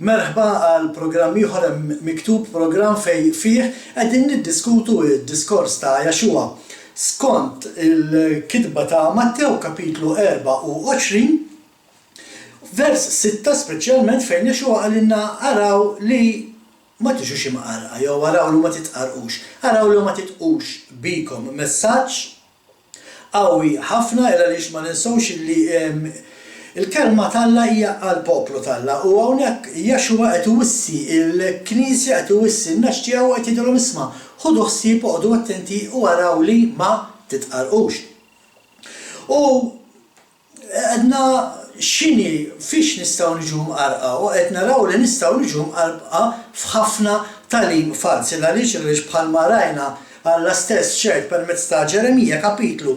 Merħba għal programm ieħor hemm miktub programm fejn fih qegħdin niddiskutu d-diskors ta' Yahshua skont il-kitba ta' Mattew kapitlu 24 vers 6 speċjalment fejn Yahshua qalilna araw li ma tiġux imqarrqa jew araw li ma titqarrqux, araw li ma tidqux bikom. Messaġġ Qawwi ħafna il għaliex ma ninsewx illi l-Kelma t'Alla hija għall-poplu t'Alla u hawnhekk Yeshua qed iwissi l-Knisja, qed iwissi n-nagħaġ tiegħu u qed jgħidilhom isma' ħudu ħsieb oqogħdu attenti u araw li ma titqarrqux. U Għedna x'inhi, fiex nistgħu niġu mqarrqa u qed naraw li nistgħu niġu mqarrqa f'ħafna tagħlim falz. Il għaliex? Il għaliex bħalma rajna Alla stess xehed permezz ta' Ġeremija kapitlu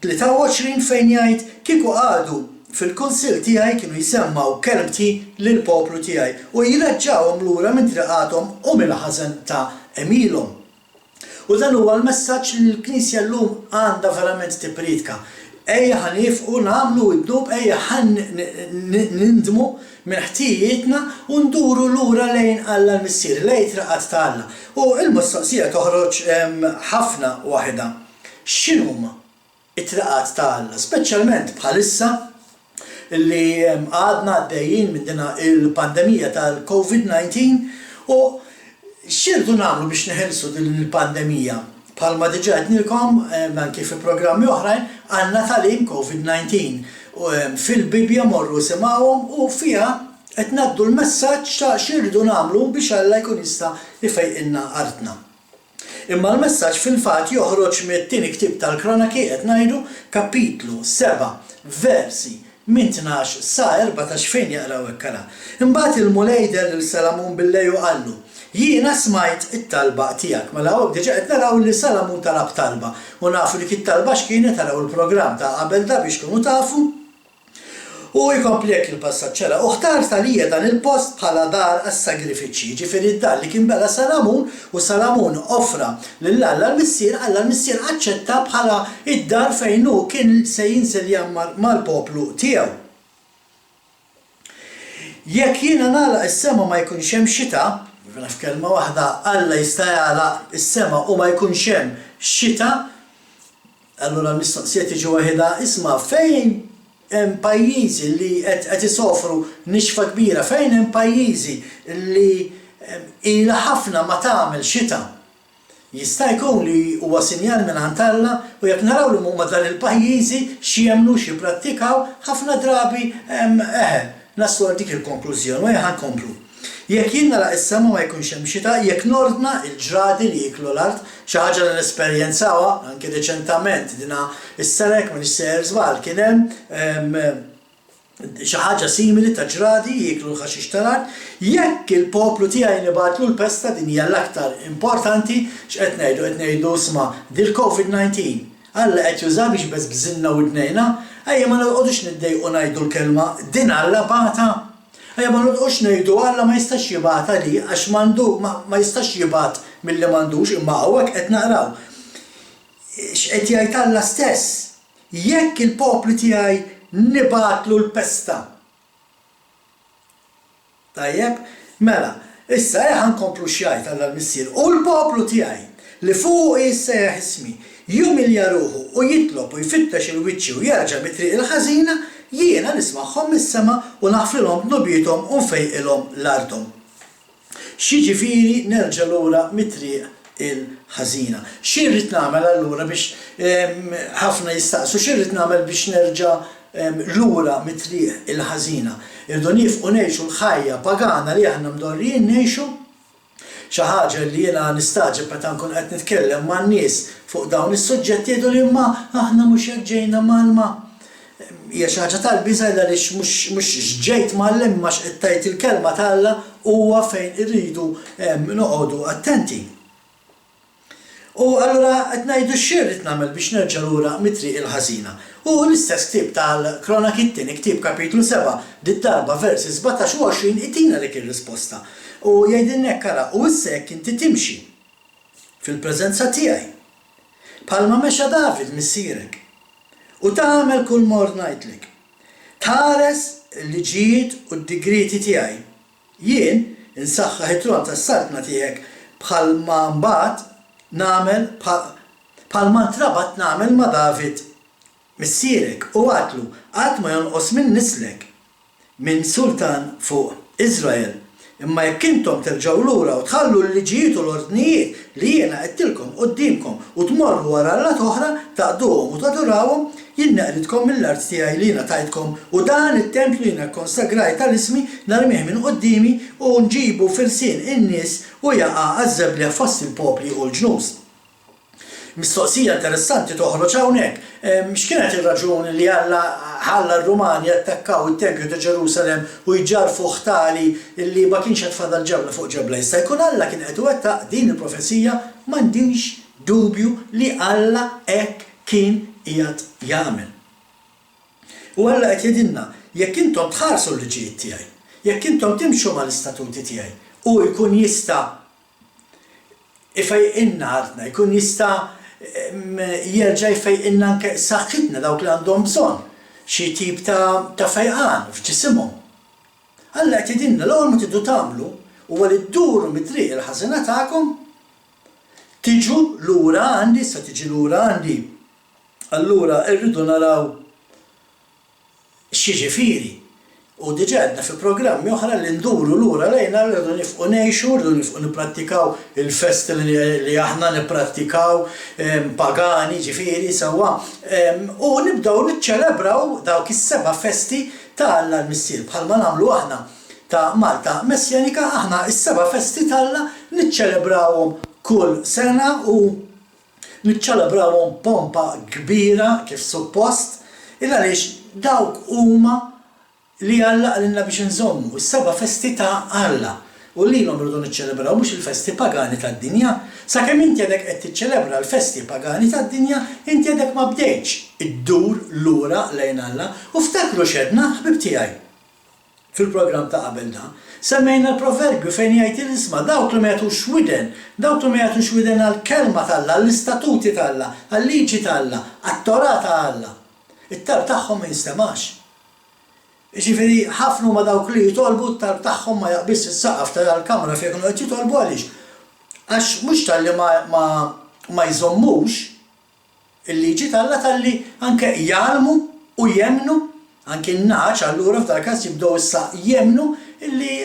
23 fejn jgħid, Kieku qagħdu fil-kunsill tiegħi kienu jsemmgħu kelmti lill-poplu tiegħi u jreġġgħuhom lura minn triqathom u mill-ħażen ta' għemilhom. U dan huwa l-messaġġ li l-Knisja llum għandha verament tippriedka. Ejja ħa niefqu nagħmlu d-dnub, ejja ħa nindmu minn ħtijietna u nduru lura lejn Alla l-Missier, lejn it-triqat ta' Alla. U l-mistoqsija toħroġ ħafna waħedha. X'inhuma it-triqat ta' Alla, speċjalment bħalissa li għadna għaddejjin minn dina il-pandemija tal-Covid 19 u x'irridu nagħmlu biex neħilsu din il-pandemija? Bħalma diġà għednilkom anki fi programmi oħrajn, għandna tagħlim Covid 19 fil-Bibbja morru isimgħuhom u fiha qed ngħaddu l-messaġġ ta' x'irridu nagħmlu biex Alla jkun jista' jfejqilna artna. Imma l-messaġġ fil-fatt joħroġ mit-Tieni Ktieb tal-Kronaki, qed ngħidu, kapitlu 7, versi minn 12 sa 14 fejn jaqraw hekk ara. Imbagħad il-Mulej deher lil Salamun bil-lejl u qallu, Jiena smajt it-talba tiegħek. Mela hawnhekk diġà qed naraw li Salamun talab talba. U nafu dik it-talba x'kienet, araw il-programm ta' qabel da biex tkunu tafu. U jkompli hekk il-passaġġ, Ara, u ħtart għalija dan il-post bħala dar għas-sagrifiċċji, jiġifieri d-dar li kien bena Salamun, u Salamun offra lil Alla l-Missier, Alla l-Missier aċċettha bħala d-dar fejn hu kien se jinżel jgħammar mal-poplu tiegħu. Jekk jiena nagħlaq is-sema ma jkunx hemm xita, mela f'kelma waħda Alla jista' jagħlaq is-sema u ma jkunx hemm xita, Allura l-mistoqsija tiġi waħidha, isma' fejn hemm pajjiżi li qed qed isofru nixfa kbira, fejn hemm pajjiżi li ilha ħafna ma tagħmel xita? Jista' jkun li huwa sinjal mingħand Alla u jekk naraw li huma dan il-pajjiżi x'jemmnu, x'jipprattikaw, ħafna drabi eħe, naslu għal dik il-konklużjoni u ejja ħa nkomplu. Jekk jien nagħlaq is-sema ma jkunx hemm xita, jekk nordna l-ġradi li jieklu l-art, xi ħaġa li nesperjenzawha anki riċentament dina s-sena jekk m'iniex sejjer żball kien hemm xi ħaġa simili ta' ġradi jieklu l-ħaxix tal-art, jekk il-poplu tiegħi nibgħatlu l-pesta din hija l-aktar importanti, x'qed ngħidu? Qed ngħidu isma' dil-Covid 19 Alla qed jużaha biex ibeżbżilna widnejna, ejja ma noqogħdux niddejqu ngħidu l-kelma din Alla bagħatha. Ejja ma noqogħdux ngħidu Alla ma jistax jibgħatha li għax m'għandu ma jistax jibgħat milli m'għandux imma hawnhekk qed naqraw x'qed jgħid Alla stess, Jekk il-poplu tiegħi nibgħatlu l-pesta. Tajjeb? Mela, issa ejja ħa nkomplu x'jgħid Alla l-Missier, U l-poplu tiegħi, li fuqu jissejjaħ ismi, jumilja ruħu u jitlob u jfittex 'il wiċċi u jerġa' mit-triq il-ħażina, jiena nismagħhom mis-sema u naħfrilhom dnubiethom u nfejqilhom l-arthom. X'jiġifieri nerġa' lura mit-triq il-ħażina? Xi rrid nagħmel allura biex, ħafna jistaqsu, xi rrid nagħmel biex nerġa' lura mit-triq il-ħażina? Irridu niefqu ngħixu l-ħajja pagana li aħna mdorrijin ngħixu? Xi ħaġa li jiena nistagħġeb meta nkun qed nitkellem man-nies fuq dawn is-suġġetti jgħiduli imma aħna mhux hekk ġejna mgħallma. Hija xi ħaġa tal-biża' għaliex mhux mhux x'ġejt mgħallem imma x'qed tgħid il-Kelma ta' Alla huwa fejn irridu noqogħdu attenti. U allura qed ngħidu xi rrid nagħmel biex nerġa' lura mit-triq il-ħażina. U l-istess ktieb tal-Kronaki t-tieni ktieb kapitlu 7, did-darba versi 17 u 20 itina dik ir-risposta. U jgħidilna hekk ara, u issa jekk inti timxi fil-preżenza tiegħi, bħalma mexa David missierek, u tagħmel kull ma ordnajtlek, tħares il-liġijiet u d-digrieti tiegħi. Jien insaħħaħ it-tron tas-saltna tiegħek bħalma mbagħad nagħmel bħalma ntrabatt nagħmel ma' David missierek, u għadtlu, 'Qatt ma jonqos minn nislek minn sultan fuq Iżrael. Imma jekk intom terġgħu lura u tħallu l-liġijiet u l-ordnijiet li jiena għedtilkom quddiemkom u tmorru wara allat oħra, taqduhom u tadurawhom, jien neqridkom mill-art tiegħi li jiena tajtkom u dan it-tempju li jiena kkonsagrajt għal ismi narmih minn quddiemi u nġibu f'ilsien in-nies u jaqa' għaż-żebleħ fost il-popli u l-ġnus. Mistoqsija interessanti toħroġ hawnhekk. X'kienet ir-raġuni li Alla ħalla r-Rumani jattakkaw it-tempju ta' Ġerusalemm u jġarrfuh tali li ma kienx għad fadal ġebla fuq ġebla? Jista' jkun Alla kien qed iwettaq din il-profezija? M'għandix dubju li Alla hekk kien qiegħed jagħmel. U Alla qed jgħidilna, jekk intom tħarsu l-liġijiet tiegħi, jekk intom timxu mal-istatuti tiegħi, hu jkun jista' ifejqilna artna, jkun jista' jerġa' jfejqilna anke saħħitna dawk li għandhom bżonn xi tip ta' ta' fejqan f'ġisimhom. Alla qed jgħidilna l-ewwel ma tridu tagħmlu huwa li dduru mit-triq il-ħażina tagħkom, tiġu lura għandi, issa tiġi lura għandi. Allura rridu naraw X'jiġifieri? U diġà għedna fi programmi oħra li nduru lura lejn Alla, rridu nifqu ngħixu, rridu nifqu nipprattikaw il-festi li aħna nipprattikaw, pagani jiġifieri, sewwa, u nibdew niċċelebraw dawk is-seba' festi ta' Alla l-Missier, bħalma nagħmlu aħna ta' Malta Messjanika, aħna s-seba' festi t'Alla niċċelebrawhom kull sena u niċċelebrawhom b'pompa kbira kif suppost, il għaliex dawk huma li Alla qalilna biex inżommu, is-seba' festi ta' Alla, u lilhom irridu niċċelebraw mhux il-festi pagani tad-dinja. Sakemm inti għadek qed tiċċelebra l-festi pagani tad-dinja, inti għadek ma bdejtx iddur lura lejn Alla. U ftakru x'għedna, ħbieb tiegħi. Fil-programm ta' qabel dan, semmejna l-proverbju fejn jgħid il-isma' dawk li ma jagħtux widen, dawk li ma jagħtux widen għall-Kelma t'Alla, għall-istatuti t'Alla, għal-liġi t'Alla, għat-Torah ta' Alla, it-talb tagħhom ma jinstemax. Jiġifieri ħafna huma dawk li jitolbu t-talb tagħhom ma jaqbiżx is-saqaf tal-kamra fejn ikunu qed jitolbu għaliex? Għax mhux talli ma ma ma jżommux Il-liġi t'Alla talli anke jgħallmu u jemmnu, anki n-nagħaġ allura f'dal-każ jibdew issa jemmnu illi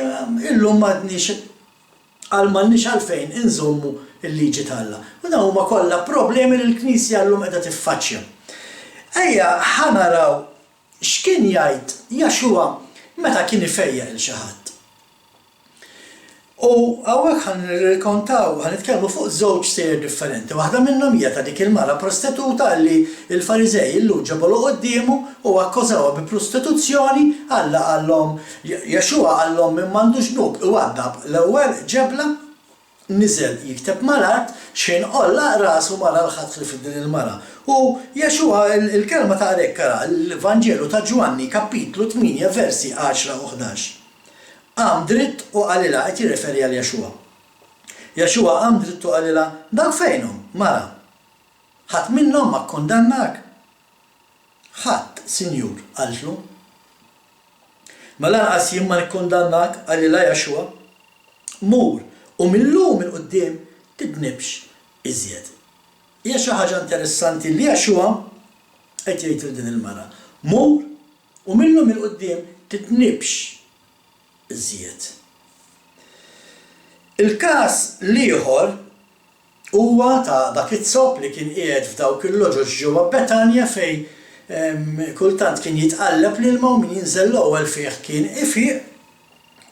illum m'għadniex għal m'għandniex għalfejn inżommu l-liġi t'Alla. U dawn huma kollha problemi li l-Knisja llum qiegħda tiffaċċja. Ejja ħa naraw x'kien jgħid Jaxuwa meta kien ifejjaq 'il xi ħadd. U hawnhekk ħa nirrikontaw, ħa nitkellmu fuq żewġ sejjer differenti. Waħda minnhom hija ta' dik il-mara prostituta li l-Fariżej il-Lhud ġabolha quddiemu u akkużawha bi prostituzzjoni, Alla qallhom, Yeshua qallhom min m'għandux dnub iwaddab l-ewwel ġebla. Niżel jikteb mal-art, x'ħin għolla rasu ma ra 'l ħadd ħlief din il-mara. U Yeshua, il-kelma ta' hekk ara l-Vanġelu ta' Ġwanni kapitlu 8 versi 10 u 11. Qam dritt u qalilha, qed jirreferi għal Yeshua. Yeshua qam dritt u qalilha, Dawk fejnhom, mara? Ħadd minnhom ma kkundannak? Ħadd, Sinjur, qaltlu. Mela lanqas jien ma nikkundannak, qalilha Yeshua. Mur, u mil-lum 'il quddiem tidnibx iżjed. Hija xi ħaġa interessanti li Yeshua qed jgħid lil din il-mara, Mur, u mil-lum 'il quddiem tidnibx iżjed. Il-każ l-ieħor huwa ta' dak iz-zopp li kien qiegħed f'dawk il-loġoġ ġewwa Betanja fejn kultant kien jitqalleb l-ilma u min jinżel l-ewwel fih kien ifiq.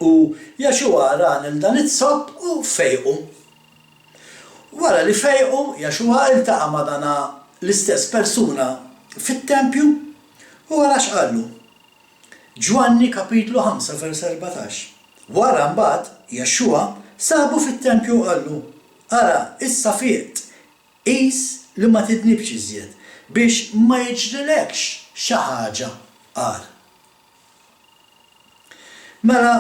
U Jaxuwa ra lil dan iz-zopp u fejqu. Wara li fejqu, Jaxuwa iltaqa' ma' dan l-istess persuna fit-tempju u ara x'qallu. Ġwanni kapitlu 5 vers 14. Wara mbagħad, Jaxuwa sabu fit-tempju u qallu, Ara, issa fiqt, qis li ma tidnibx iżjed, biex ma jiġrilekx xi ħaġa agħar. Mela,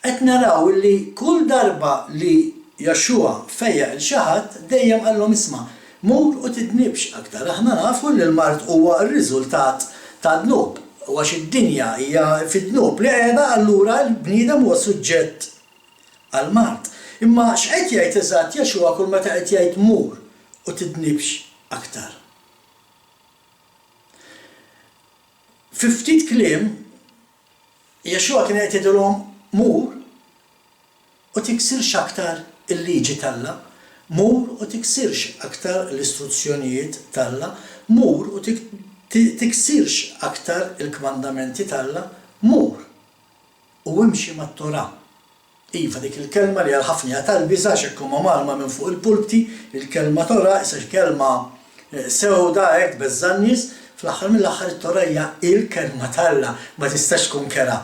qed naraw li kull darba li Joshua fejjaq 'il xi ħadd, dejjem qallhom isma', mur u tidnibx aktar. Aħna nafu li l-mard huwa r-riżultat tad-dnub. U għax id-dinja hija fid-dnub li qiegħda allura l-bniedem huwa suġġett għall-mard. Imma x'qed jgħid eżatt Yeshua kull meta qed jgħid mur u tidnibx aktar? Fi ftit kliem, Yeshua kien qed jgħidilhom mur u tiksirx aktar il-liġi t'Alla, mur u tiksirx aktar l-istruzzjonijiet t'Alla, mur u tiksirx aktar il-kmandamenti t'Alla, mur u imxi mat-Torah. Iva, dik il-kelma li għal ħafna hija tal-biża' għax hekk huma mgħallma minn fuq il-pulpti, il-kelma Torah issa xi kelma sewda hekk tbeżża' n-nies, fl-aħħar mill-aħħar it-Torah hija il-kelma t'Alla, ma tistax tkun kerha.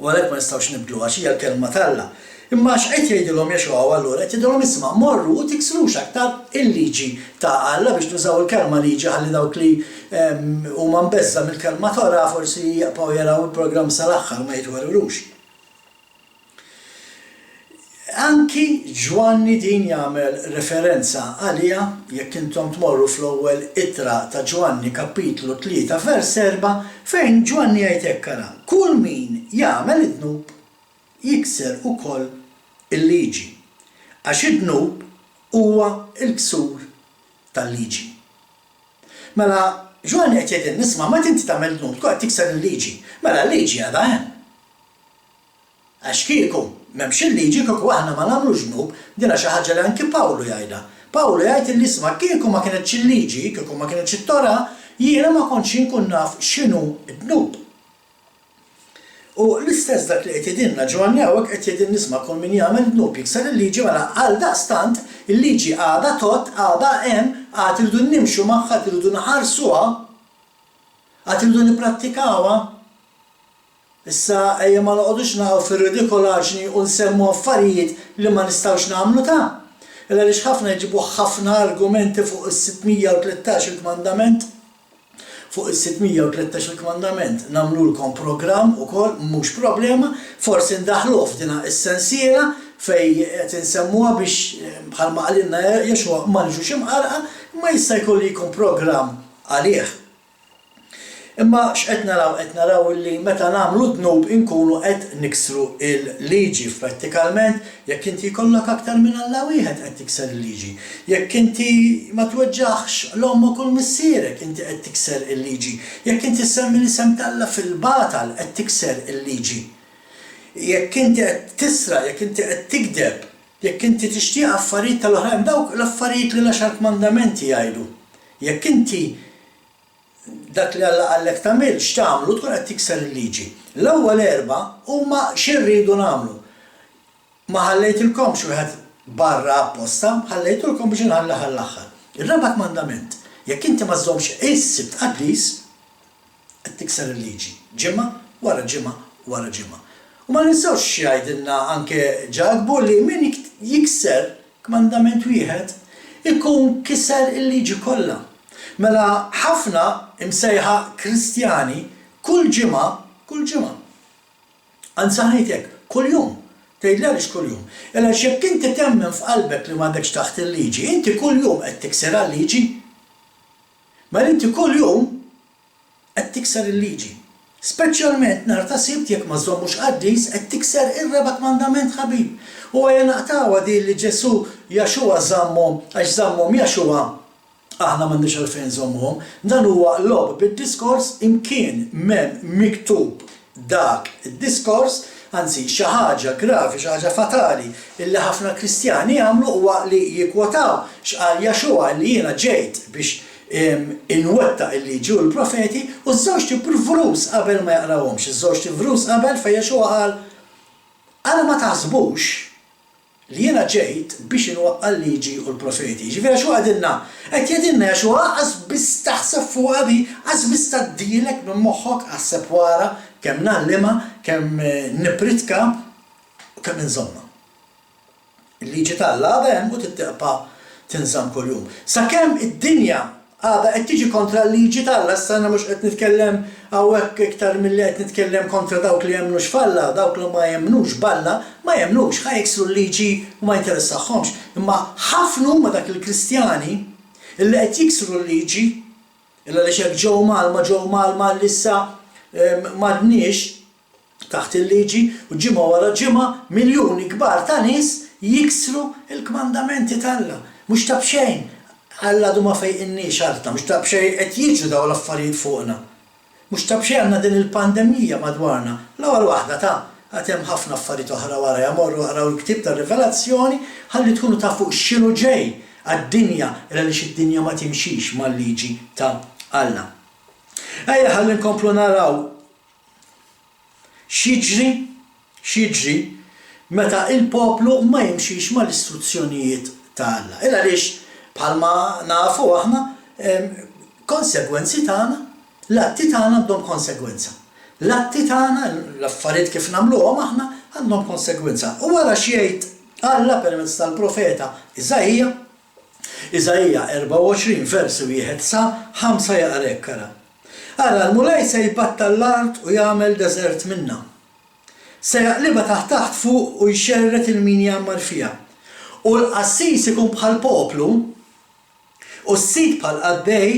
U għalhekk ma nistgħux nibdluha għax hija l-kelma t'Alla. Imma x'qed jgħidilhom Yeshua hawn allura? Qed jgħidilhom isma', morru u tiksrux aktar il-liġi ta' Alla, biex nużaw il-kelma liġi ħalli dawk li huma mbeżża' mill-kelma Torah forsi jibqgħu jaraw il-programm sal-aħħar ma jitwerwrux. Anki Ġwanni din jagħmel referenza għaliha, jekk intom tmorru fl-ewwel ittra ta' Ġwanni kapitlu 3 vers 4, fejn Ġwanni jgħid hekk ara, Kull min jagħmel id-dnub jikser ukoll il-liġi, għax id-dnub huwa l-ksur tal-liġi. Mela, Ġwanni qed jgħidilna, isma' meta inti tagħmel dnub tkun qed tikser il-liġi. Mela l-liġi għadha hemm. Għax kieku m'hemmx il-liġi kieku aħna ma nagħmlux dnub, din xi ħaġa li anki Pawlu jgħidha. Pawlu jgħid illi isma' kieku ma kinetx il-liġi, kieku ma kinetx it-Torah, jiena ma kontx inkun naf x'inhu d-dnub. U l-istess dak li qed jgħidilna Ġwanni hawnhekk qed jgħidilna isma' kull min jagħmel dnub jikser il-liġi mela għaldaqstant il-liġi għadha tgħodd, għadha hemm, għad irridu nimxu magħha, għad irridu nħarsuha, għad irridu nipprattikawha. Issa ejja ma noqogħdux naqgħu fir-ridikolaġni u nsemmu affarijiet li ma nistgħux nagħmlu ta'. Il għaliex ħafna jġibu ħafna argumenti fuq is-613 il-kmandament. Fuq is-613 il-kmandament nagħmlulkom programm ukoll mhux problema, forsi ndaħħluh f'dina is-sensiela fejn qed insemmuha biex bħalma qalilna Yeshua ma niġux imqarrqa, imma jista' jkun li jkun programm għalih. Imma x'qed naraw? Qed naraw illi meta nagħmlu dnub inkunu qed niksru l-liġi. Prattikalment, jekk inti jkollok aktar minn Alla wieħed qed tikser il-liġi. Jekk inti ma tweġġaħx 'l ommok u 'l missierek inti qed tikser il-liġi. Jekk inti ssemmi l-isem t'Alla fil-batal qed tikser il-liġi. Jekk inti qed tisraq, jekk inti qed tigdeb, jekk inti tixtieq affarijiet tal-oħrajn, dawk l-affarijiet li l-Għaxar Kmandamenti jgħidu. Jekk inti dak li Alla qallek tagħmilx, tagħmlu, tkun qed tikser il-liġi. L-ewwel erbgħa huma xi rridu nagħmlu. Ma ħallejtilkomx wieħed barra apposta, ħallejtulkom biex inħallih għall-aħħar. Ir-raba' kmandament, jekk inti ma żżommx is-Sibt qaddis, qed tikser il-liġi, ġimgħa wara ġimgħa wara ġimgħa. U ma ninsewx x'jgħidilna anke Ġakbu li min jikser Kmandament wieħed, ikun kiser il-liġi kollha. Mela ħafna imsejħa Kristjani kull ġimgħa, kull ġimgħa, anzi ħa ngħid hekk, kuljum, tgħidli għaliex kuljum? Il għaliex jekk inti temmen f'qalbek li m'għadekx taħt il-liġi, inti kuljum qed tiksirha l-liġi. Mela inti kuljum Qed tikser il-liġi. Speċjalment nhar ta' Sibt jekk ma żżommux qaddis qed tikser ir-raba' kmandament ħabib. U ejja naqtgħuha din li Ġesù Yahshua żammhom għax żammhom Yahshua aħna m'għandniex għalfejn nżommuhom. Dan huwa logħob bid-diskors imkien m'hemm miktub dak id-diskors, anzi xi ħaġa gravi, xi ħaġa fatali illi ħafna Kristjani jagħmlu huwa li jikkwotaw x'qal Yahshua illi jiena ġejt biex inwettaq il-liġi u l-profeti u ż-żewġt ivrus qabel ma jaqrawhomx, iż-żewġt ivrus qabel fejn Yahshua qal Għala ma taħsbux li jiena ġejt biex inwaqqa' l-liġi u l-profeti. Jiġifieri Yahshua qegħdilna, qed jgħidilna Yahshua aqqas biss taħseb fuqha di, aqqas biss tgħaddilek minn moħħok, aħseb wara kemm ngħallimha, kemm nippritka u kemm inżommha. Il-liġi t'Alla għadha hemm u trid tibqa' tinżamm kuljum. Sakemm id-dinja għadha qed tiġi kontra l-liġi t'Alla, issa jiena mhux qed nitkellem hawnhekk iktar milli qed nitkellem kontra dawk li jemmnux f'Alla, dawk li ma jemmnux b'Alla, ma jemmnux, ħa jiksru l-liġi u ma jinteressahomx. Imma ħafna huma dak il-Kristjani li qed jiksru l-liġi. Illa għaliex hekk ġew mgħallma, ġew mgħallma li issa m'għadniex taħt il-liġi u ġimgħa wara ġimgħa miljuni kbar ta' nies jiksru l-kmandamenti t'Alla. Mhux ta' b'xejn Alla għadu ma fejqilniex artna, mhux ta' b'xejn qed jiġru dawn l-affarijiet fuqna. Mhux ta' b'xejn għandna din il-pandemija madwarna. L-ewwel waħda ta' għad hemm ħafna affarijiet oħra warajha. Morru aqraw il-ktieb tar-Rivelazzjoni ħalli tkunu tafu x'inhu ġej għad-dinja għaliex id-dinja ma timxix mal-liġi ta' Alla. Ejja ħalli nkomplu naraw X'jiġri? X'jiġri meta l-poplu ma jimxix mal-istruzzjonijiet ta' Alla? Il għaliex bħalma nafu aħna, konsegwenzi tagħna, l-atti tagħna għandhom konsegwenza. L-atti tagħna, l-affarijiet kif nagħmluhom aħna, għandhom konsegwenza. U ara x'jgħid Alla permezz tal-profeta Iżaija, Iżaija 24 versi wieħed sa ħamsa jaqra hekk, ara. Ara, l-Mulej se jbattal l-art u jagħmel deżert minnha. Se jaqlibha taħt taħt fuq u jxerred 'il min jgħammar fiha. U l-qassis ikun bħall-poplu, u s-sid bħall-qaddej,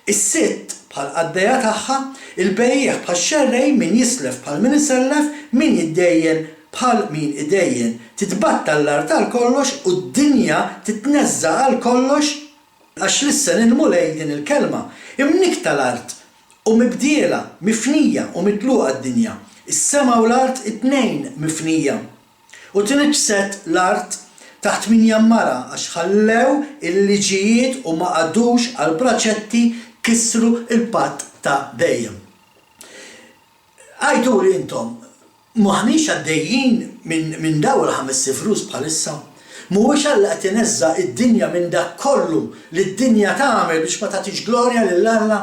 is-sitt bħall-qaddejja tagħha, il-bejjiegħ bħax-xerrej, min jislef bħal min isellef, min jiddejjen bħal min idejjen. Titbattal l-art għalkollox u d-dinja titneżża' għalkollox, Għax lissen il-Mulej din il-kelma, Imnikkta l-art, u mibdiela, mifnija u mitluqa d-dinja, is-sema u l-art it-tnejn mifnija. U tniġġset l-art taħt min jgħammarha, għax ħallew il-liġijiet u ma qagħdux għall-praċetti, kisru l-patt ta' dejjem. Għiduli intom, m'aħniex għaddejjin minn minn dawn il-ħamest ifrus bħalissa? Mhuwiex Alla qed ineżża' d-dinja minn dak kollu li d-dinja tagħmel biex ma tagħtix glorja lil Alla?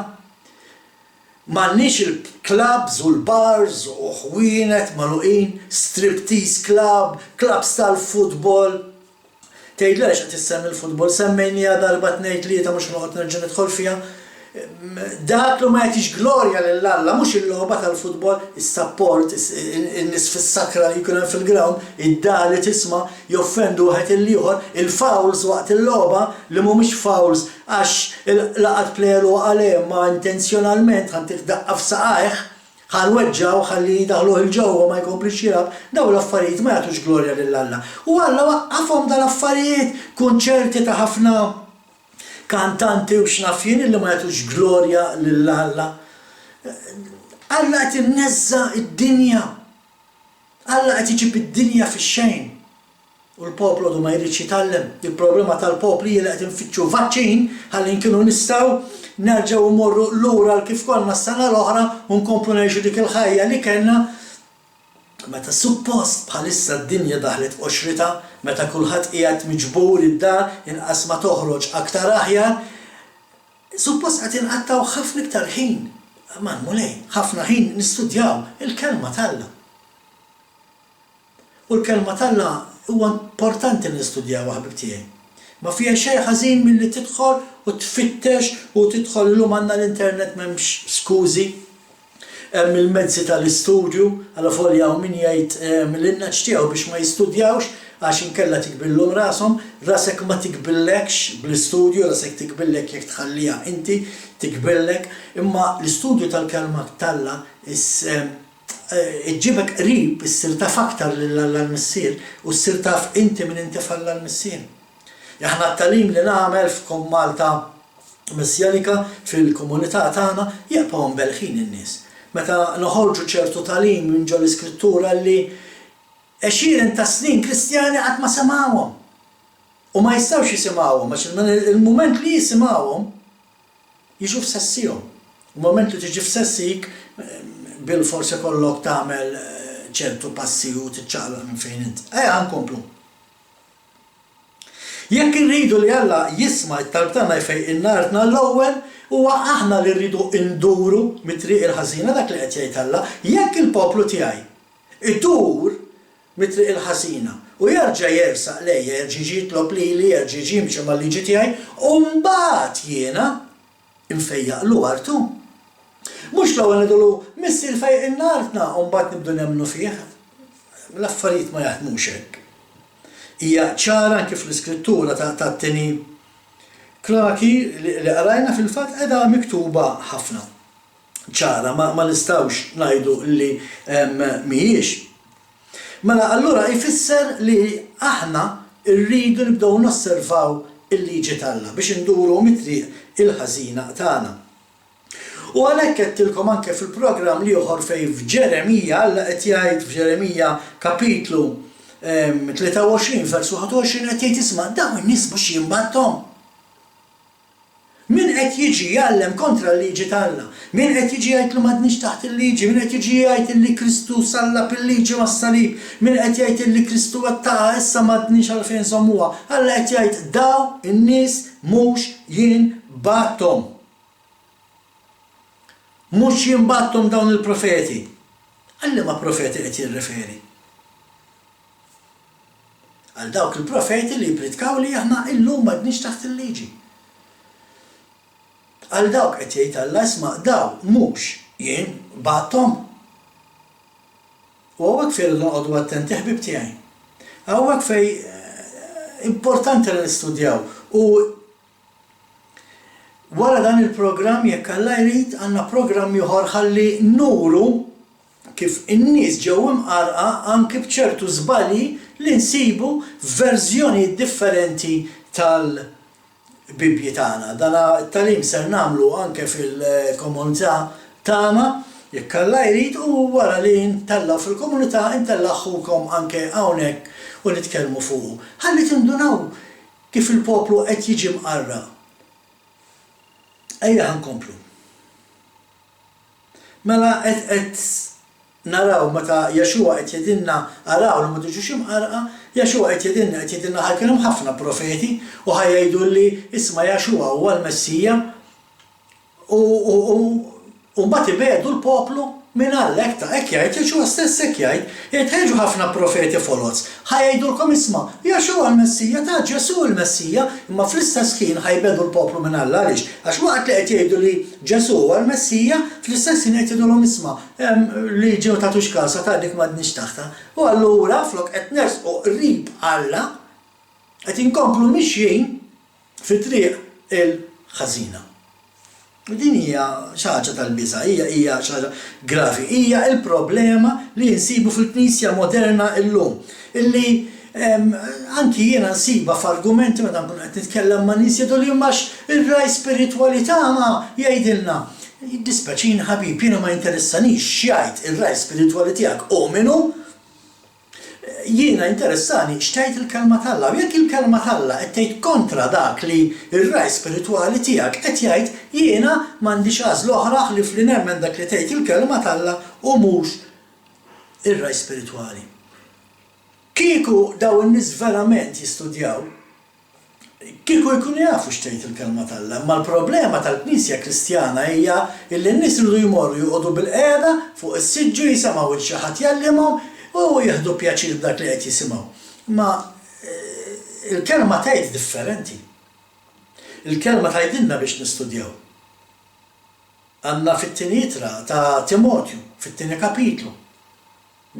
M'għandniex il-clubs u l-bars u ħwienet magħluqin, striptease club, clubs tal-futbol, Tgħidli għaliex qed issemmi l-futbol? Semmejniha darba, tnejn, tlieta mhux ħa noqgħod nerġa' nidħol fiha. Dak li ma jagħtix glorja lil Alla mhux il-logħba tal-futbol, is-sapport, in-nies fis-sakra li jkun hemm fil-ground, id-dagħa li tisma', joffendu wieħed lill-ieħor, il-fouls waqt il-logħba li mhumiex fouls għax laqat plejer u waqa' le imma intenzjonalment ħa ntih daqqa f'saqajh. Ħa nweġġgħu ħalli jdaħħluh 'il ġewwa ma jkomplix jilgħab, dawn l-affarijiet ma jagħtux glorja lil Alla. U Alla waqqafhom dal-affarijiet, kunċerti ta' ħafna kantanti u x'naf jien illi ma jagħtux glorja lil Alla. Alla qed ineżża' d-dinja. Alla qed iġib id-dinja fix-xejn. U l-poplu għadu ma jridx jitgħallem. Il-problema tal-popli hi li qed infittxu vaċċin ħalli nkunu nistgħu nerġgħu mmorru lura għal kif konna s-sena l-oħra u nkomplu ngħixu dik il-ħajja li kellna meta suppost bħalissa d-dinja daħlet f'qoxritha, meta kulħadd qiegħed miġbur id-dar, inqas ma toħroġ aktar aħjar. Suppost qed inqattgħu ħafna iktar ħin mal-Mulej, ħafna ħin nistudjaw il-Kelma t'Alla. U l-Kelma t'Alla huwa importanti li nistudjawha ħbieb tiegħi. Ma fiha xejn ħażin milli tidħol u tfittex u tidħol illum għandna l-internet m'hemmx skużi. Hemm il-mezzi tal-istudju, alavolja hawn min jgħid lin-nagħaġ tiegħu biex ma jistudjawx għax inkella tikbirlhom rashom. Rasek ma tikbirlekx bl-istudju, rasek tikbirlek jekk tħalliha inti tikbirlek. Imma l-istudju tal-Kelma t'Alla iġġibek qrib, issir taf aktar lil Alla l-Missier u ssir taf inti min inti f'Alla l-Missier. Aħna t-tagħlim li nagħmel f'Kom Malta Messjanika fil-komunità tagħna jibqgħu mbellħin in-nies. Meta noħorġu ċertu tagħlim minn ġol-Iskrittura li għexieren ta' snin Kristjani qatt ma semgħuhom. U ma jistgħux jisimgħuhom għax il-mument li jisimgħuhom Jiġu f'sessihom. U mument li tiġi f'sessik, bilfors ikollok tagħmel ċertu passi u tiċċaqlaq minn fejn int. Ejja ħa nkomplu. Jekk irridu li Alla jisma' t-talb tagħna jfejqilna artna l-ewwel huwa aħna li rridu nduru mit-triq il-ħażina dak li qed jgħid Alla, jekk il-poplu tiegħi idur mit-triq il-ħażina, u jerġa' jersaq lejja, jerġa' jiġi jitlob lili, jerġa' jiġi jimxi mal-liġi tiegħi, u mbagħad jiena nfejjaqlu artu. Mhux l-ewwel ngħidulu, 'Missier fejqilna artna' u mbagħad nibdu nemmnu fih. L-affarijiet ma jaħdmux hekk. Hija ċara anki fl-Iskrittura tat-tieni. Kronaki li qrajna fil-fatt qiegħda miktuba ħafna. Ċara, ma nistgħux ngħidu li mhijiex. Mela allura jfisser li aħna rridu nibdew nosservaw il-liġi t'Alla biex induru mit-triq il-ħażina tagħna. U għalhekk għedtilkom anke fil-programm l-ieħor fejn f'Ġeremija Alla qed jgħid f'Ġeremija kapitlu 23 vers 21 qed jgħid isma' dawn in-nies mhux jien bgħatthom. Min qed jiġi jgħallem kontra l-liġi t'Alla? Min qed jiġi jgħid li m'għadniex taħt il-liġi? Min qed jiġi jgħid illi Kristu sallab il-liġi mas-salib? Min qed jgħid illi Kristu wettaqha issa m'għadniex għalfejn nżommuha? Alla qed jgħid dawn in-nies mhux jien bgħatthom. Mhux jien bgħatthom dawn il-profeti. Għal liema profeti qed jirreferi? Għal dawk il-profeti li jippritkaw li aħna illum m'għadniex taħt il-liġi. Għal dawk qed jgħid Alla isma' daw mhux jien bgħatthom. U hawnhekk fejn irridu noqogħdu attenti ħbieb tiegħi. Hawnhekk fejn importanti li nistudjaw u Wara dan il-programm jekk Alla jrid għandna programm ieħor ħalli nuru kif in-nies ġew imqarrqa anki b'ċertu żbalji li nsibu f'verżjonijiet differenti tal-Bibbji tagħna. Dan it-tagħlim ser nagħmlu anke fil-komunità tagħna jekk Alla jrid u wara li ntellgħu fil-komunità ntella' ħukom anke hawnhekk u nitkellmu fuqu. Ħalli tindunaw Kif il-poplu qed jiġi mqarraq. Ejja ħa nkomplu. Mela qed qed naraw meta Yeshua qed jgħidilna araw li ma tiġux imqarrqa, Yeshua qed jgħidilna qed jgħidilna ħa jkun hemm ħafna profeti u ħa jgħidu li isma' Yeshua huwa l-Messija. U, u, u, u mbagħad ibiegħdu l-poplu minn Alla, hekk ta' hekk jgħid, Yeshua stess hekk jgħid. Jgħid ħa jiġu ħafna profeti foloz, ħa jgħidulkom isma', Yeshua l-Messija, ta' Ġesù l-Messija, imma fl-istess ħin ħa jbiegħdu l-poplu minn Alla, għaliex? Għax waqt li qed jgħidu li Ġesù huwa l-Messija, fl-istess ħin qed jgħidulhom isma', liġi ma tagħtux kasha, ta' dik m'għadniex taħtha. U allura flok qed nersqu qrib Alla, qed inkomplu mixjin fit-triq il-ħażina. U din hija xi ħaġa tal-biża', hija hija xi ħaġa gravi, hija l-problema li nsibu fil-Knisja moderna llum, illi anki jiena nsibha f'argumenti meta nkun qed nitkellem ma' nies jgħiduli imma għax ir-ragħaj spiritwali tagħna jgħidilna. Jiddispjaċini ħabib, jiena ma jinteressanix x'jgħid ir-ragħaj spiritwali tiegħek hu min hu, Jiena interessani x'tgħid il-Kelma t'Alla, u jekk il-Kelma t'Alla qed tgħid kontra dak li r-ragħaj spiritwali tiegħek qed jgħid, jiena m'għandix għażla oħra ħlief li nemmen dak li tgħid il-Kelma t'Alla u mhux ir-ragħaj spiritwali. Kieku dawn in-nies verament jistudjaw, Kieku jkunu jafu x'tgħid il-Kelma t'Alla, imma l-problema tal-Knisja Kristjana hija illi n-nies iridu jmorru joqogħdu bilqiegħda fuq is-siġġu jisemgħu 'l xi ħadd jgħallimhom u jieħdu pjaċir b'dak li qed jisimgħu. Imma l-Kelma tgħid differenti. Il-Kelma tgħidilna biex nistudjaw. Għandna fit-tieni ittra ta' Timotju, fit-tieni kapitlu,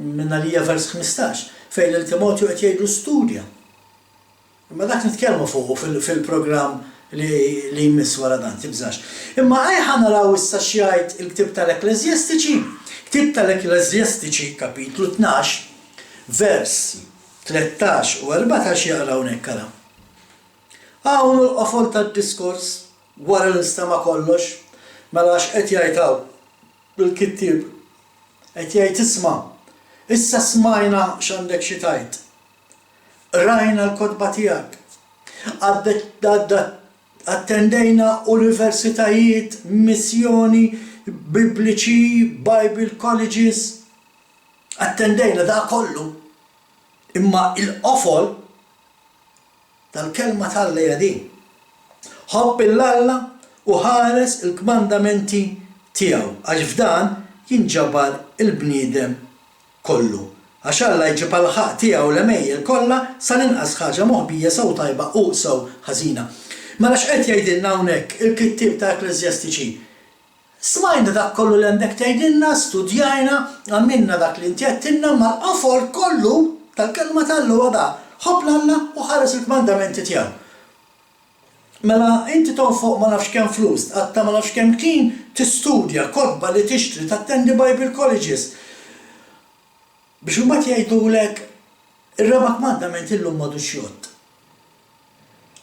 minn għalija vers 15, fejn lil Timotju qed jgħidlu studja. Imma dak nitkellmu fuqu fil-programm li jmiss wara dan, tibżax. Imma ejja ħa naraw issa x'jgħid il-ktieb tal-Ekkleżjastiċi. Ktieb tal-Ekkleżjastiċi, kapitlu 12, versi 13 u 14 jaqra hawnhekk ara. Hawn hu l-qofol tad-diskors wara li nstema' kollox. Mela x'qed jgħid hawn il-kittieb? Qed jgħid isma', issa smajna x'għandek xi tgħid. Qrajna l-kotba tiegħek. Attendejna universitajiet, missjoni, bibliċi, Bible colleges. Attendejna dak kollu. Imma il-qofol tal-Kelma t'Alla hija din, Ħobb 'il Alla u ħares il-kmandamenti tiegħu, għax f'dan jinġabar il-bniedem kollu. Għax Alla jġib għall-ħaqq tiegħu l-għemejjel kollha sal-inqas ħaġa moħbija sew tajba u sew ħażina. Mela x'qed jgħidilna hawnhekk il-kittieb ta' Ekkleżjastiċi? Smajna dak kollu li għandek tgħidilna, studjajna, għamilna dak li inti għedtilna, imma l-qofol kollu tal-Kelma t'Alla huwa dan, Ħobb 'l Alla u ħares il-kmandamenti tiegħu. Mela inti tonfoq ma nafx kemm flus, tqatta' ma nafx kemm ħin tistudja, kotba li tixtri, tattendi Bible colleges, biex imbagħad jgħidulek ir-raba' kmandament illum m'għadux jgħodd.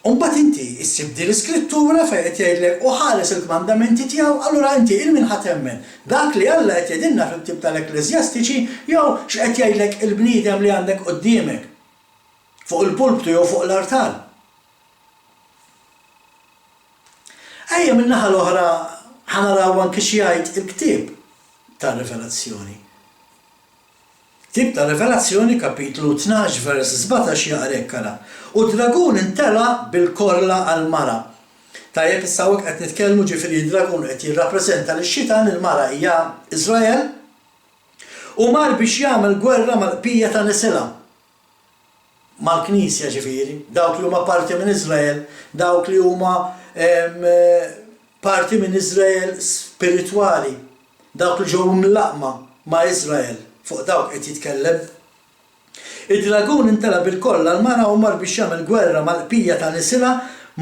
U mbagħad inti ssib din l-iskrittura fejn qed jgħidlek u ħares il-kmandamenti tiegħu, allura inti 'il min ħa temmen? Dak li Alla qed jgħidilna fil-ktieb tal-Ekkleżjastiċi jew x'qed jgħidlek il-bniedem li għandek quddiemek fuq il-pulptu jew fuq l-artal? Ejja min-naħa l-oħra ħa naraw anki xi jgħid il-ktieb tar-Rivelazzjoni. Ktieb tar-Rivelazzjoni kapitlu 12 vers 17 jaqra hekk ara, U d-dragun intela' bil-korla għall-mara. Tajjeb issa hawnhekk qed nitkellmu ġifieri d-dragun qed jirrappreżenta lix-xitan, il-mara hija Iżrael, u mar biex jagħmel gwerra mal-qpija ta' nisilha. Mal-Knisja ġifieri, dawk li huma parti minn Iżrael, dawk li huma parti minn Iżrael spiritwali, dawk li ġew imlaqqma ma' Iżrael, fuq dawk qed jitkellem. Id-dragun imtela bil-koll għall-mara u mar biex jagħmel gwerra mal-qpija ta' nisilha,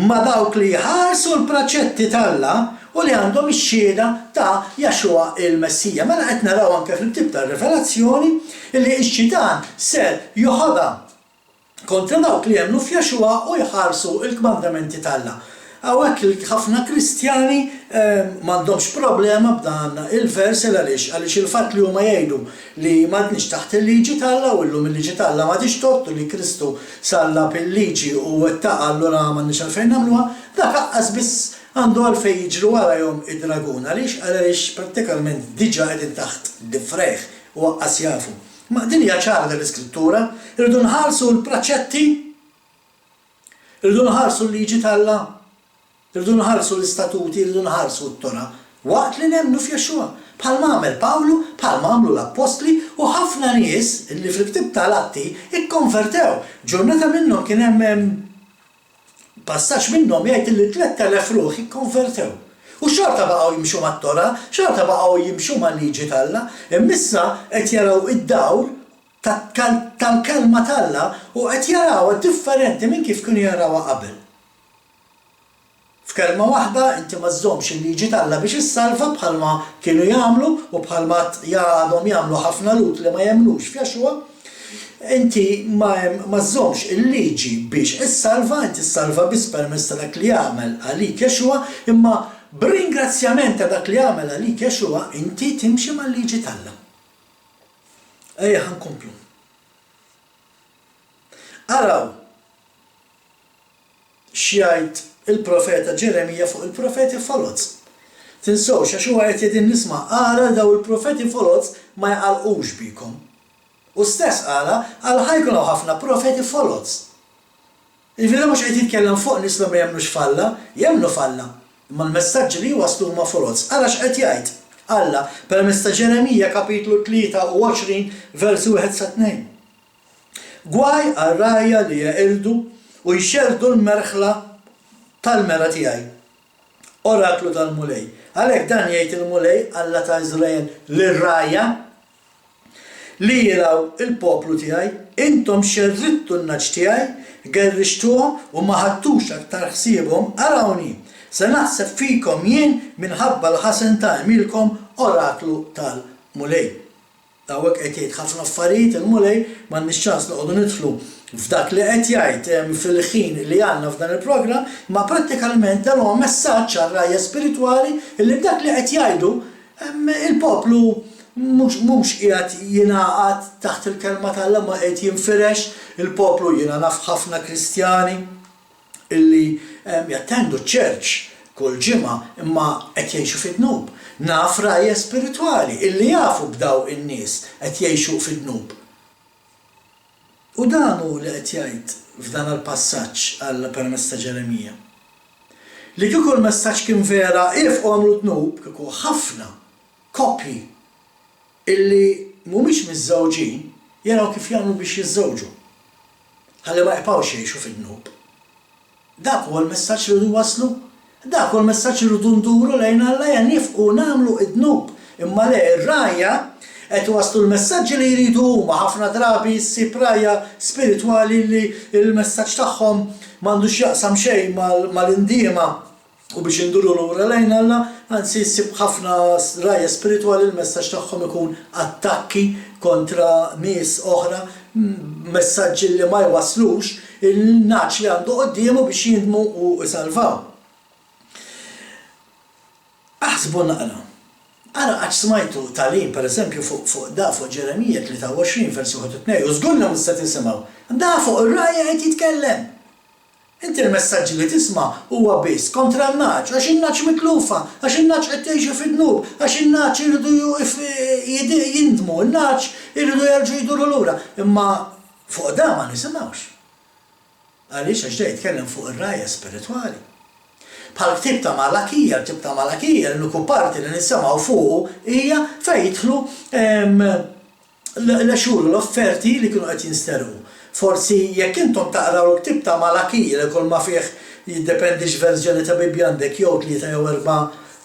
ma' dawk li jħarsu l-praċetti t'Alla u li għandhom ix-xhieda ta' Jaxua il-Messija. Mela qed naraw anke fil-ktieb tar-Rivelazzjoni li x-xitan ser joħodha kontra dawk li jemmnu f'Jaxua u jħarsu l-kmandamenti t'Alla. Hawnhekk ħafna Kristjani m'għandhomx problema b'dan il-vers il għaliex? Għaliex il-fatt li huma jgħidu li m'għadniex taħt il-liġi t'Alla u llum il-liġi t'Alla m'għadhiex tgħodd u li Kristu sallab il-liġi u wettaqha allura m'għandniex għalfejn nagħmluha, dak aqqas biss għandu għalfejn jiġri warajhom id-dragun. Għaliex? Għaliex prattikalment diġà qegħdin taħt difrejh u aqqas jafu. Ma din hija ċara din l-iskrittura, irridu nħarsu l-praċetti, irridu nħarsu l-liġi t'Alla, irridu nħarsu l-istatuti, irridu nħarsu t-Torah, waqt li nemmnu f'Yeshua, bħalma għamel Pawlu, bħalma għamlu l-appostli u ħafna nies li fil-ktieb tal-Atti ikkonvertew. Ġurnata minnhom kien hemm Passaġġ minnhom jgħid illi 3,000 ruħ ikkonvertew. U xorta baqgħu jimxu mat-Torah, xorta baqgħu jimxu mal-liġi t'Alla, imma issa qed jaraw id-dawl tal-Kelma t'Alla u qed jarawha differenti minn kif kienu jarawha qabel. F'kelma waħda, inti ma żżommx il-liġi t'Alla biex issalva bħalma kienu jagħmlu u bħalma għadhom jagħmlu ħafna Lhud li ma jemmnux f'Yeshua. Inti ma ma żżommx il-liġi biex issalva, inti ssalva biss permezz ta' dak li għamel għalik Yeshua, imma b'ringrazzjament ta' dak li għamel għalik Yeshua, inti timxi mal-liġi t'Alla. Ejja ħa nkomplu. Araw! X'jgħid il-profeta Ġeremija fuq il-profeti foloz? Tinsewx, għax huwa qed jgħidilna isma' ara daw il-profeti foloz ma jqallqux bikom. Hu stess qalha, qal ħa jkun hawn ħafna profeti foloz. Jiġifieri dan mhux qed jitkellem fuq nies li ma jemmnux f'Alla, jemmnu f'Alla, imma l-messaġġi li jwasslu huma foloz. Ara x'qed jgħid Alla permezz ta' Ġeremija kapitlu 23 versi wieħed sa tnejn. Gwaj għar-rgħajja li jeqirdu u jxerrdu l-merħla tal-mergħa tiegħi. Oraklu tal-Mulej. Għalhekk dan jgħid il-Mulej, Alla ta' Iżrael, lir-rgħajja li jirgħu l-poplu tiegħi, Intom xerridtu n-nagħaġ tiegħi, gerrixtuhom u ma ħadtux aktar ħsiebhom, arawni, se naħseb fikom jien minħabba l-ħasen ta' għemilkom, oraklu tal-Mulej. Hawnhekk qed jgħid ħafna affarijiet il-Mulej, m'għandniex ċans noqogħdu nidħlu f'dak li qed jgħid fil-ħin li għandna f'dan il-programm, imma prattikalment dan huwa messaġġ għar-rgħajja spiritwali illi b'dak li qed jgħidu il-poplu mhux mhux qiegħed jingħaqad taħt il-kelma t'Alla imma qiegħed jinfirex, il-poplu jiena naf ħafna Kristjani illi jattendu ċ-church kull ġimgħa imma qed jgħixu fid-dnub. Naf rgħajja spiritwali illi jafu b'daw in-nies qed jgħixu fid-dnub. U dan hu li qed jgħid f'dan l-passaġġ Alla permezz ta' Ġeremija. Li kieku l-messaġġ kien vera iefqu agħmlu dnub kieku ħafna koppji illi mhumiex miżżewġin jaraw kif jagħmlu biex jiżżewġu. Ħalli ma jibqgħux jgħixu fid-dnub. Dak huwa l-messaġġ li rridu nwasslu. Dak huwa l-messaġġ li rridu nduru lejn Alla, ejja nifqu nagħmlu d-dnub. Imma le, ir-rgħajja. Qed iwasslu l-messaġġi li jridu huma. Ħafna drabi ssib rgħajja spiritwali li l-messaġġ tagħhom m'għandu x'jaqsam xejn mal-indiema u biex induru lura lejn Alla, anzi ssib ħafna rgħajja spiritwali l-messaġġ tagħhom ikun attakki kontra nies oħra, messaġġi li ma jwasslux il-nagħaġ li għandu quddiemu biex jindmu u jsalvaw. Aħsbu naqra. Ara qatt smajtu tagħlim, per eżempju, fuq fuq da fuq Ġeremija 23 vers 1 u 2, u żgur li mhux se tisimgħu. Da fuq ir-rgħajja qed jitkellem! Inti l-messaġġi li tisma' huwa biss kontra n-nagħaġ, għax in-nagħaġ mitlufa, għax in-nagħaġ qed jgħixu fid-dnub, għax in-nagħaġ iridu jindmu, in-nagħaġ iridu jerġgħu jduru lura. Imma fuq da ma nisimgħux. Għaliex? Għax da jitkellem fuq ir-rgħajja spiritwali. Bħall-ktieb ta' Malakija, il-ktieb ta' Malakija l-uniku parti li nisimgħu fuqu hija fejn jidħlu l-għexur u l-offerti li kienu qed jinsterqu. Forsi jekk intom taqraw il-ktieb ta' Malakija li kulma fih jiddependi x'verżjoni ta' Bibbja għandek jew tlieta jew erbgħa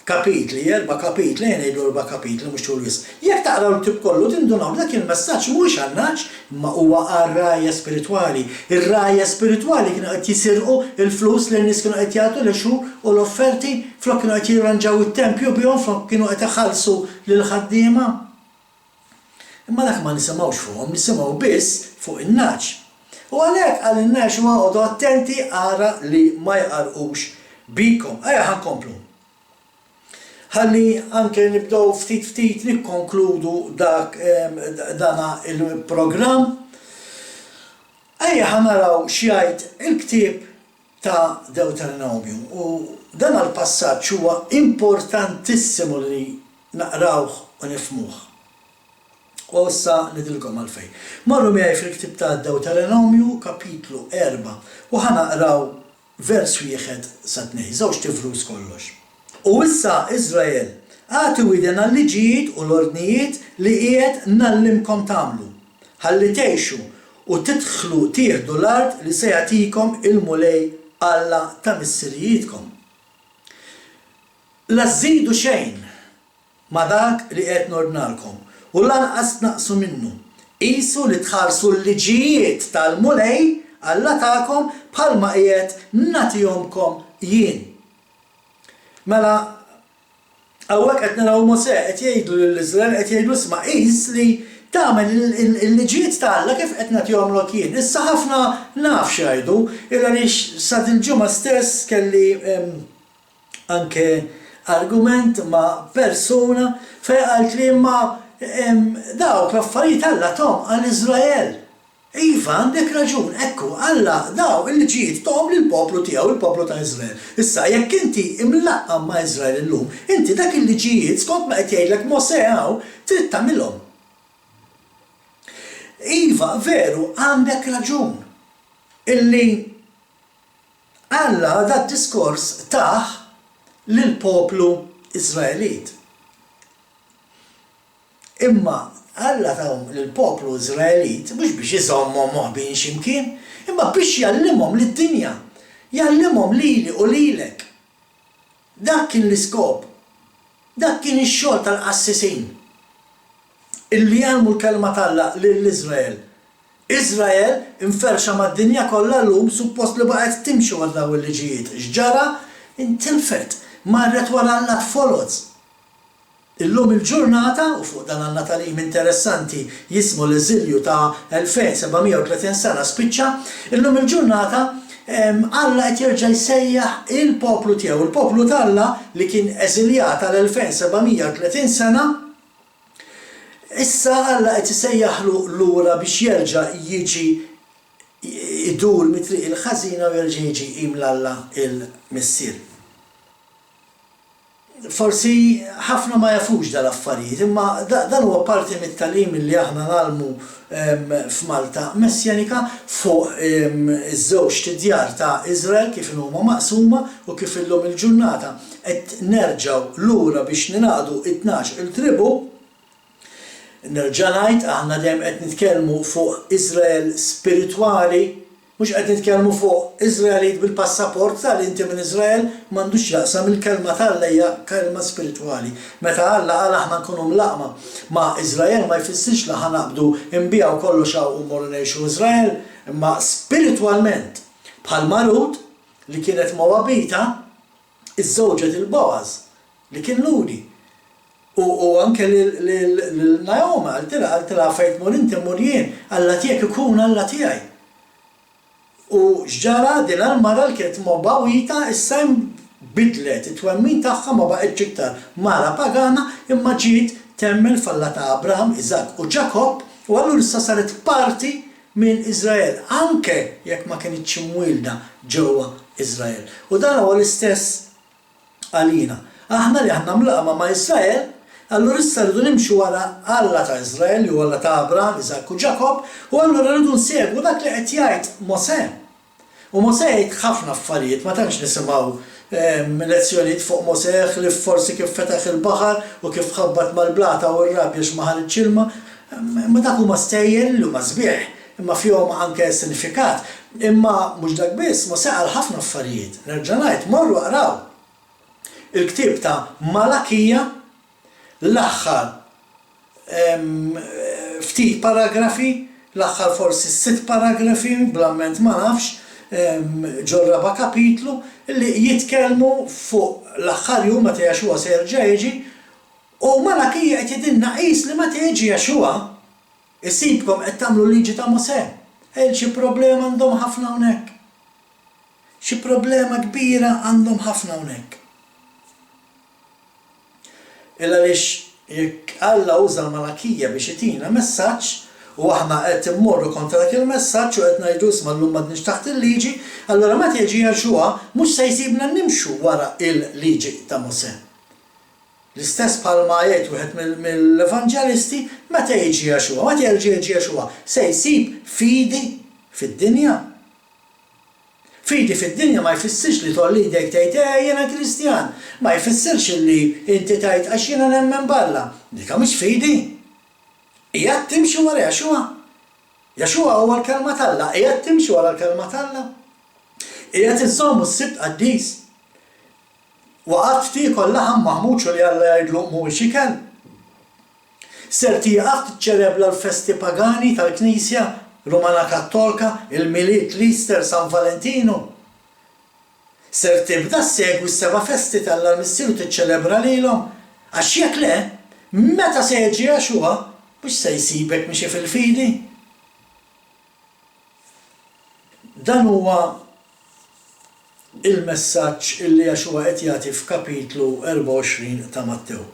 kapitli, erba' kapitli, ejja ngħidu erba' kapitli mhux tul wisq. Jekk taqraw il-ktieb kollu tindunaw li dak il-messaġġ mhuwiex għan-nagħaġ imma huwa għar-rgħajja spiritwali. Ir-rgħajja spiritwali kienu qed jisirqu l-flus li n-nies kienu qed jagħtu l-għexur u l-offerti flok kienu qed jirranġaw it-tempju bihom flok kienu qed iħallsu lill-ħaddiema. Imma dak ma nisimgħux fuqhom, nisimgħu biss fuq in-nagħaġ. U għalhekk qalilna Yeshua oqogħdu attenti ara li ma jqarrqux bikom. Ejja ħa nkomplu. Ħalli anke nibdew ftit ftit nikkonkludu dak dana il-programm. Ejja ħa naraw x'jgħid il-ktieb ta' Dewteronomju. U dan l-passaġġ huwa importantissimu li naqrawh u nifhmuh. U issa ngħidilkom għalfejn. Morru miegħi fil-ktieb ta' Dewteronomju, kapitlu 4, u ħa naqraw vers wieħed sa tnejn, żewġt ivrus kollox. U issa, Iżrael, agħti widen għal-liġijiet u l-ordnijiet li qiegħed ngħallimkom tagħmlu, ħalli tgħixu u tidħlu tieħdu l-art li se jagħtikom il-Mulej Alla ta' missirijietkom. La żżidu xejn ma' dak li qed nordnalkom, u lanqas tnaqqsu minnu. Qisu li tħarsu l-liġijiet tal-Mulej Alla tagħkom bħalma qiegħed nagħtihomkom jien. Mela, hawnhekk qed naraw Mosè qed jgħidlu lil Iżrael, qed jgħidlu isma' qis li tagħmel il-liġijiet ta' Alla kif qed nagħtihomlok jien. Issa ħafna naf x'jgħidu, il għaliex sa dil-ġimgħa stess kelli anke argument ma' persuna fejn qaltli imma dawk l-affarijiet Alla tahom għal Iżrael. Iva, għandek raġun, hekk hu, Alla daw il-liġijiet tahom lill-poplu tiegħu, il-poplu ta' Iżrael. Issa, jekk inti imlaqqam ma' Iżrael illum, inti dak il-liġijiet, skont ma qed jgħidlek Mosè hawn, trid tagħmilhom. Iva, veru, għandek raġun illi Alla dad-diskors tah lill-poplu Iżraelit. Imma Alla tahom lill-poplu Iżraelit mhux biex iżommhom moħbijin xi mkien, imma biex jgħallimhom lid-dinja, jgħallimhom lili u lilek. Dak kien l-iskop. Dak kien ix-xogħol tal-qassisin, illi jgħallmu l-kelma t'Alla lil Iżrael. Iżrael, imferrxa mad-dinja kollha llum, suppost li baqgħet timxi wara dawn il-liġijiet. X'ġara? Intilfet. Marret wara allat foloz. Illum il-ġurnata, u fuq dan għandna tagħlim interessanti jismu l-eżilju ta' 2730 sena spiċċa, illum il-ġurnata Alla qed jerġa' jsejjaħ il-poplu tiegħu, il-poplu t'Alla li kien eżiljat għal 2730 sena, issa Alla qed isejjaħlu lura biex jerġa' jiġi jdur mit-triq il-ħażina u jerġa' jiġi jqim 'l Alla il-Missier. Forsi ħafna ma jafux dal-affarijiet, imma dan huwa parti mit-tagħlim li aħna ngħallmu f'Malta Messjanika fuq iż-żewġt idjar ta' Iżrael kif inhuma maqsuma u kif illum il-ġurnata qed nerġgħu lura biex ningħaqdu it-tnax il-tribù. Nerġa' ngħid, aħna dejjem qed nitkellmu fuq Iżrael spiritwali. Mhux qed nitkellmu fuq Iżraelit bil-passaport ta' li inti minn Iżrael, m'għandux x'jaqsam, il-kelma t'Alla hija kelma spiritwali. Meta Alla qal aħna nkunu mlaqqma ma' Iżrael ma jfissirx li ħa naqbdu nbigħu kollox hawn u mmorru ngħixu Iżrael, imma spiritwalment, bħalma Rut, li kienet Moabita, iżżewġet 'il Boaz, li kien Lhudi. U, u anke lil, lil, lil Naomi qaltilha, qaltilha fejn tmur inti mmur jien, Alla tiegħek ikun Alla tiegħi. U x'ġara? Din l-mara li kienet Mobawita issa bidlet it-twemmin tagħha ma baqgħetx iktar mara pagana imma ġiet temmen f'Alla ta' Abraham, Iżakk u Ġakobb u allura issa saret parti minn Iżrael anke jekk ma kinitx imwielda ġewwa Iżrael. U dan huwa l-istess għalina. Aħna li aħna mlaqqma ma' Iżrael, allura issa rridu nimxu wara Alla ta' Iżrael, li hu Alla ta' Abraham, Iżakk u Ġakobb, u allura rridu nsegwu dak li qed jgħid Mosè. U Mosè jgħid ħafna affarijiet, ma tantx nisimgħu lezzjonijiet fuq Mosè ħlief forsi kif fetaħ il-baħar u kif ħabbat mal-blata u rrabja għax ma ħaritx ilma. Imma dak huma stejjer li huma sbieħ, imma fihom anke sinifikat. Imma mhux dak biss, Mosè qal ħafna affarijiet. Nerġa' ngħid, morru aqraw il-ktieb ta' Malakija, l-aħħar ftit paragrafi, l-aħħar forsi sitt paragrafi, bl-amment ma nafx, ġor-raba' kapitlu, li jitkellmu fuq l-aħħar jum meta Jaxuwa se jerġa' jiġi, u Malakija qed jgħidilna qis li meta jiġi Jaxuwa, Isibkom qed tagħmlu l-liġi ta' Mosè. Ejl xi problema għandhom ħafna hawnhekk. Xi problema kbira għandhom ħafna hawnhekk. Il għaliex jekk Alla uża l-Malakija biex itina messaġġ u aħna qed immorru kontra dak il-messaġġ u qed ngħidu isma' llum m'għadniex taħt il-liġi, allura meta jiġi Jaxuha mhux se jsibna nimxu wara il-liġi ta' Mosè. L-istess bħalma jgħid wieħed mill-evanġelisti, meta jiġi Yeshua, meta jerġa' jiġi Yeshua, se jsib fidi fid-dinja? Fidi fid-dinja ma jfissirx li tgħolli jdejk tgħid, eh, jiena Kristjan. Ma jfissirx illi inti tgħid għax jiena nemmen b'Alla. Dika mhix fidi. Qiegħed timxi wara Yeshua. Yeshua huwa l-Kelma t'Alla. Qiegħed timxi wara l-Kelma t'Alla. Qiegħed iżżomm is-Sibt qaddis. Waqaft tiekol laħam maħmuġ u li Alla jgħidlu mhuwiex ikel? Ser tieqaf tiċċelebra l-festi pagani tal-Knisja Rumana Kattolka, il-Milied, l-Easter, San Valentinu? Ser tibda ssegwi s-seba' festi t'Alla l-Missier u tiċċelebra lilhom? Għax jekk le, meta se jiġi Yeshua, mhux se jsibek mixi fil-fidi? Dan huwa il-messaġġ illi Yeshua qed jagħti f'kapitlu 24 ta' Mattew.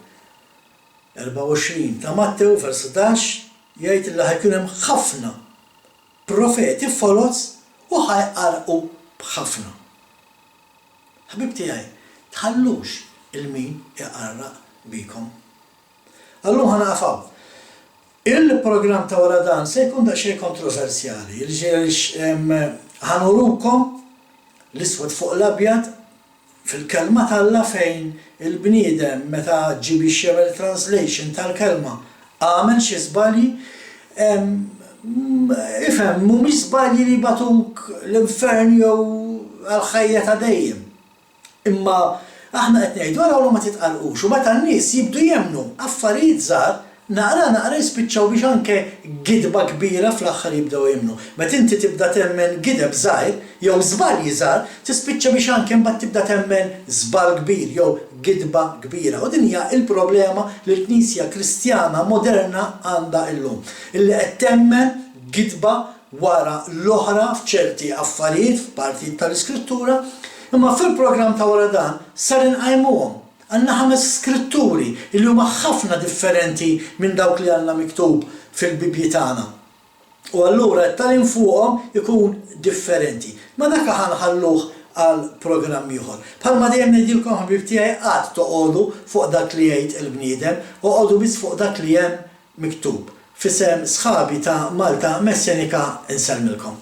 24 ta' Mattew vers 11 jgħid illi ħa jkun hemm ħafna profeti foloz u ħa jqarrqu b'ħafna. Ħbieb tiegħi, tħallux 'il min iqarraq bikom. Għal-lum ħa naqaf hawn. Il-programm ta' wara dan se jkun daqsxejn kontroversjali, għaliex ħa nurukom l-iswed fuq l-abjad fil-Kelma t'Alla fejn il-bniedem meta ġie biex jagħmel translation tal-Kelma għamel xi żbalji. Ifhem, mhumiex żbalji li jibagħtuk l-infern jew għall-ħajja ta' dejjem. Imma aħna qed ngħidu araw li ma titqarrqux u meta n-nies jibdu jemmnu affarijiet żgħar, naqra naqra jispiċċaw biex anke gidba kbira fl-aħħar jibdew jemmnu. Meta inti tibda temmen gideb żgħir jew żbalji żgħar, tispiċċa biex anke mbagħad tibda temmen żball kbir jew gidba kbira. U din hija l-problema li l-Knisja Kristjana moderna għandha illum. Illi qed temmen gidba wara l-oħra f'ċerti affarijiet, f'partijiet tal-Iskrittura, imma fil-programm ta' wara dan ser inqajmuhom. Għandna ħames skritturi li huma ħafna differenti minn dawk li għandna miktub fil-Bibbji tagħna. U allura t-tagħlim fuqhom ikun differenti. Ma dak ħa nħalluh għal programm ieħor. Bħalma dejjem ngħidilkom ħbieb tiegħi qatt toqogħdu fuq dak li jgħid il-bniedem, oqogħdu biss fuq dak li hemm miktub. F'isem sħabi ta' Malta Messjanika nsellmilkom.